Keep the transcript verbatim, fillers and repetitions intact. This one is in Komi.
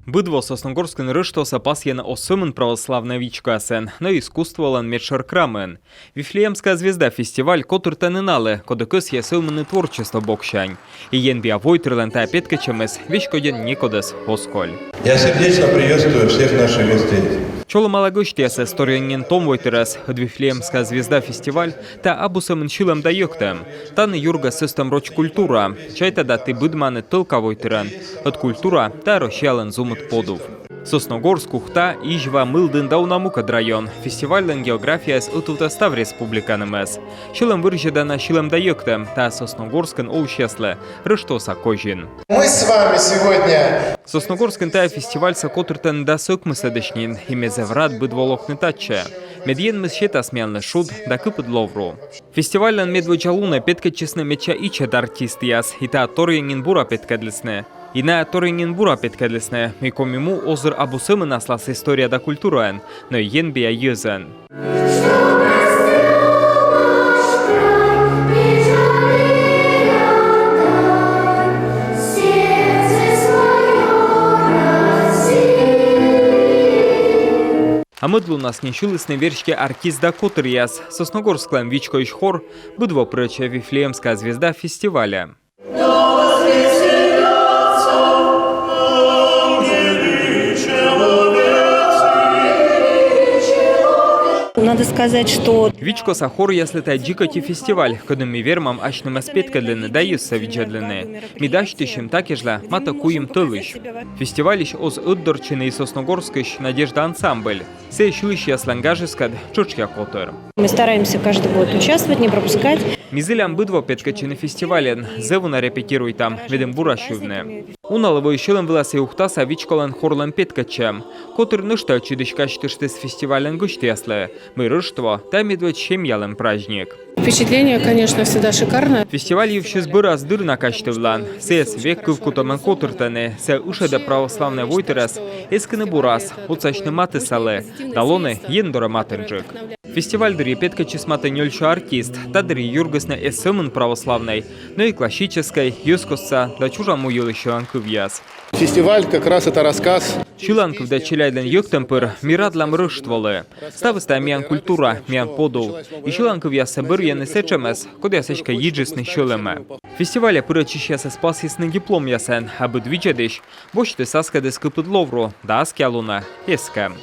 Быд во Сосногорскын Рӧштвоса пасйӧны оз сӧмын православнӧй вичкоясӧн, но искусстволӧн медшӧр крамын. «Вифлеемская звезда» фестиваль котыртӧны налы, коді кӧсйӧ сӧвмыны творчество боксянь. И енбиа войтырлӧн тайӧ петкӧдчӧмыс веськодьӧн некодӧс оз коль. Я сердечно приветствую всех наших гостей. Чолӧмала гӧсьтъясӧс торйӧн нин том войтырӧс, ӧд «Вифлеемская звезда» фестиваль — тайӧ абу сӧмын сьылӧм да йӧктӧм. Тані юргӧ сӧстӧм роч культура. Чайта да, ті быдманныд тӧлка войтырӧн. Ӧд культура — тайӧ Россиялӧн зумыд подув. Сосногорск, Ухта, Изьва, Мылдін да уна мукӧд район. Фестивальлӧн географияыс ӧтувтӧ став республиканымӧс. Сьӧлӧм вырзьӧдана сьылӧм да йӧктӧм — тайӧ Сосногорскын олысьяслы Рӧштвоса козин. Мы с вами сегодня. Сосногорскын тайӧ фестивальсӧ котыртӧны дас ӧкмысӧдысь нин, и ме зэв рад быд во локны татчӧ. Мед Енмыс сетас миянлы шуд да кыпыд ловру. Фестивальлӧн медводдза лунӧ петкӧдчисны медся ичӧт артистъяс, и тайӧ торйӧн нин бура петкӧдлісны. И найӧ торйӧн нин бура петкӧдлісны, мый Коми му озыр абу сӧмын аслас история да культураӧн, но енбиа йӧзӧн. А мӧд лунас нин сьылісны верстьӧ артист да котыръяс. Сосногорсклӧн вичкоысь хор быд во пырӧдчӧ «Вифлеемская звезда» фестивальӧ. Надо сказать, что... Вичкоса хоръяслы тайӧ дзик ӧти фестиваль, кӧдын ми вермам асьнымӧс петкӧдлыны да йӧзсӧ видзӧдлыны. Ми дасьтысим та кежлӧ матӧ куим тӧлысь. Фестивальысь оз ӧтдортчыны и Сосногорскысь «Надежда» ансамбль. Сійӧ сьылысьяслӧн гажыскӧд тшӧтшъя котыр. Мы стараемся каждый год участвовать, не пропускать. Ми зілям быд во петкӧдчыны фестивальын, зэв уна репетируйтам, медым бура сьывны. Уналы воис сьӧлӧм вылас и Ухтаса вичколӧн хорлӧн петкӧдчӧм. Котыр нӧшта ӧтчыдысь казьтыштіс фестивальлӧн гӧсьтъяслы, мый Рӧштво — тайӧ медводз семьялӧн праздник. Впечатление, конечно, всегда шикарное. Фестиваль йывсьыс бӧрас дыр на казьтывлан. Сійӧс век кывкутӧмӧн котыртӧны, сійӧ ышӧдӧ православнӧй войтырӧс эскыны бурас, отсасьны матыссалы да лоны Ен дорӧ матынджык. Фестиваль дырйи петкӧдчис матӧ нёльсё артист. Та дырйи юргисны эз сӧмын православнӧй, но и классическӧй, йӧзкостса да чужан му йылысь сьыланкывъяс. Фестиваль как раз это рассказ. Сьыланкыв да челядьлӧн йӧктӧм пыр ми радлам Рӧштволы. Ставыс — тайӧ миян культура, миян подув. И сьыланкывъяссӧ бӧрйӧны сэтшӧмӧс, кодъяс эськӧ йиджисны сьӧлӧмӧ. Фестивальӧ пырӧдчысьясӧс пасйисны дипломъясӧн, а быд видзӧдысь босьтіс аскӧдыс кыпыд ловру да аскиа лунӧ эскӧм.